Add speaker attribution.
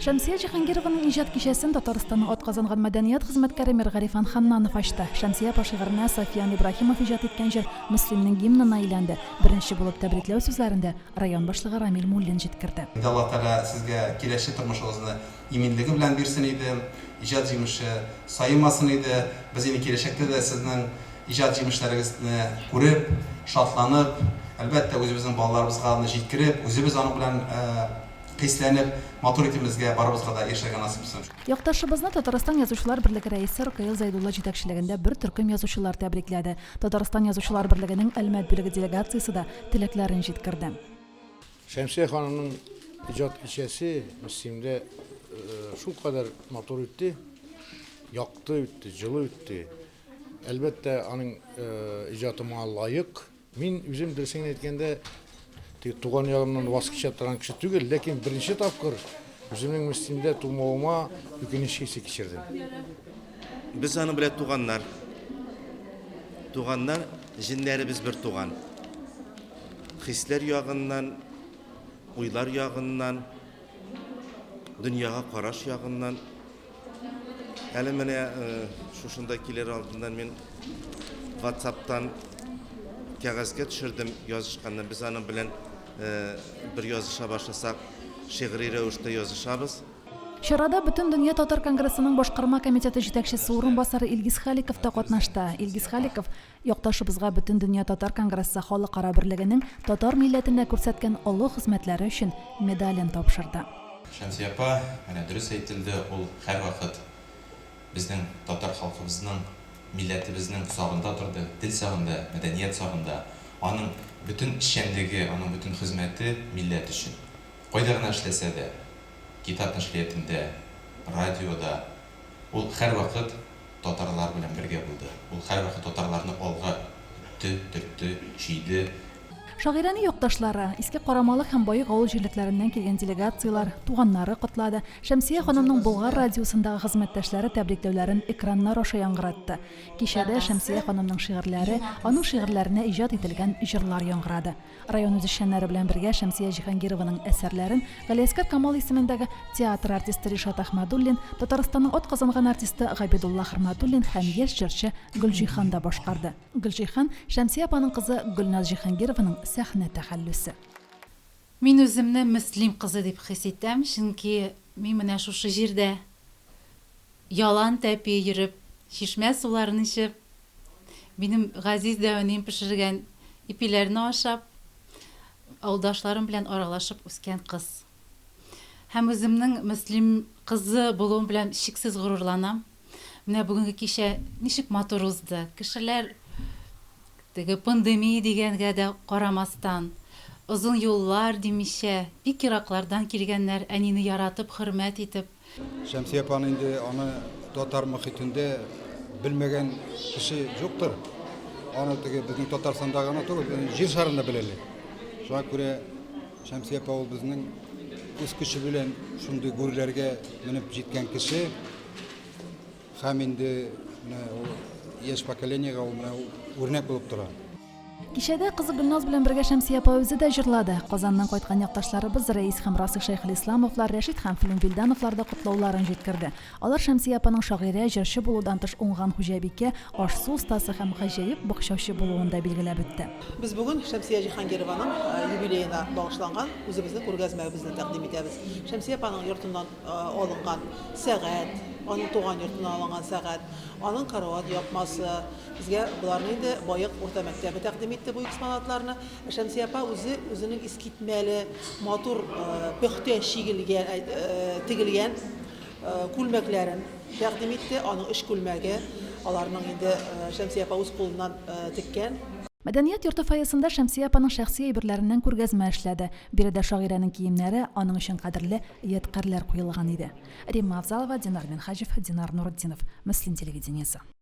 Speaker 1: Шәмсия Җиһангированың иҗат кичәсен Татарстанның атказанган мәдәният хезмәткәре Миргарифан Ханнанов ачты. Шәмсия апа шигыренә Сафьян Ибраһимов иҗат иткән җыр Мөслимнең гимнына әйләнде. Беренче булып тәбрикләү сүзләрен дә район башлыгы Рамил Муллин җиткерде.
Speaker 2: Инде Аллаһ Тәгалә сезгә киләче тормышыгызны иминлеге белән бирсен иде, иҗат җимеше саемасын иде. Без инде киләчәктә дә сезнең иҗат җимешләрегезне күреп, шатланып, әлбәттә, үзебезнең балаларыбызга аны җиткереп, үзебез аның белән хисләнеп, матур итеп безгә барыбызга да яшәргә насыйп итсен.
Speaker 1: Якташыбызны Татарстан Язучылар берлеге рәисе Ркаил Зәйдулла җитәкчелегендә бер төркем язучылар тәбрикләде. Татарстан Язучылар берлегенең Әлмәт бүлеге делегациясе дә теләкләрен җиткерде.
Speaker 3: Шәмсия ханымның иҗат кичәсе Мөслимдә шулкадәр матур үтте, якты үтте, җылы үтте. Әлбәттә, аның иҗаты моңа лаек. Мин үзем, дөресен генә әйткәндә, теге туган ягымнан ваз кичә торган кеше түгел, ләкин беренче тапкыр үземнең Мөслимдә тумавыма үкенеч хисе кичердем.
Speaker 4: Без аның белән туганнар. Туганнар, җеннәребез бер туган. Хисләр ягыннан, уйлар ягыннан, дөньяга караш ягыннан. Әле менә шушында килер алдыннан мин WhatsApp-тан кәгазьгә төшердем язышканны. Без аның белән бер языша башласак, шигъри рәвештә язышабыз.
Speaker 1: Чарада Бөтендөнья татар конгрессының башкарма комитеты җитәкчесе урынбасары Илгиз Халиков та катнашты. Илгиз Халиков Якташыбызга Бөтендөнья татар конгрессы халыкара берлегенең татар милләтенә күрсәткән олы хезмәтләре өчен медален тапшырды.
Speaker 5: Шәмсия апа, менә дөрес әйтелде, ул һәрвакыт безнең татар халкыбызның, милләтебезнең сагында торды, тел сагында, мәдәният сагында. Аның бөтен эшчәнлеге, аның бөтен хезмәте милләт өчен. Кайда гына эшләсә дә, китап нәшриятендә, радиода, ул һәрвакыт татарлар белән бергә булды. Ул һәрвакыт татарларны алга этте, төртте, чөйде.
Speaker 1: Шагыйрәне якташлары, Иске Карамалы һәм Баек авыл җирлекләреннән килгән делегацияләр, туганнары котлады, Шәмсия ханымның Болгар радиосындагы хезмәттәшләре тәбрикләүләрен экраннар аша яңгыратты. Кичәдә Шәмсия ханымның шигырьләре, аның шигырьләренә иҗат ителгән җырлар яңгырады. Район үзешчәннәре белән бергә Шәмсия Җиһангированың әсәрләрен Галиәсгар Камал исемендәге театр артисты Ришат Әхмәдуллин, Татарстанның атказанган артисты Габидулла Хөрмәтуллин һәм яшь җырчы Гөлҗиһан да башкарды. Гөлҗиһан, Шәмсия апаның кызы Гөлназ Җиһангированың сәхнә тәхәллүсе.
Speaker 6: Мин үземне Мөслим кызы дип хис итәм, чөнки мин менә шушы җирдә ялан тәпи йөреп, чишмә суларын эчеп, минем газиз дәүәнием пешергән ипиләрне ашап, авылдашларым белән аралашып үскән кыз. Һәм үземнең Мөслим кызы булуым белән чиксез горурланам. Менә бүгенге кичә ничек матур узды. Кешеләр теге пандемия дигәнгә дә карамастан, озын юллар димичә, бик ераклардан килгәннәр, әнине яратып, хөрмәт итеп.
Speaker 3: Шәмсия апаны инде аны татар мохитендә белмәгән кеше юктыр. Аны теге безнең Татарстанда гына түгел, безнең җир шарында беләләр. Шуңа күрә Шәмсия апа ул безнең үз көче белән шундый гүрләргә менеп җиткән кеше. Һәм инде менә ул яшь поколениегә ул менә үрнәк булып тора.
Speaker 1: Кичәдә кызы Гөлназ белән бергә Шәмсия апа үзе дә җырлады. Казаннан кайткан якташларыбыз Рәис һәм Расих Шәйхелисламовлар, Рәшит һәм Флүн Вилдановлар да котлауларын җиткерде. Алар Шәмсия апаның шагыйрә, җырчы булудан тыш уңган хуҗабикә, аш-су остасы һәм гаҗәеп бакчачы булуын да билгеләп үтте.
Speaker 7: Без бүген Шәмсия Җиһангированың юбилеена багышланган үзебезнең күргәзмәбезне тәкъдим итәбез. Шәмсия апаның йортыннан алынган сәгать, аның туган йортыннан алынган сәгать, аның карават япмасы, Безгә боларны инде Баек урта мәктәбе тәкъдим итте бу экспонатларны. Ә Шәмсия апа үзе үзенең искитмәле, матур, пөхтә чигелгән, тегелгән күлмәкләрен тәкъдим итте. Аның өч күлмәге, аларның инде Шәмсия апа үз кулыннан теккән.
Speaker 1: Мәдәният йорты фойесында Шәмсия апаның шәхси әйберләреннән күргәзмә эшләде. Биредә шагыйрәнең киемнәре, аның өчен кадерле ядкарьләр куелган иде. Римма Авзалова, Динар Минһаҗев, Динар Нуретдинов. Мөслим телевидениесе.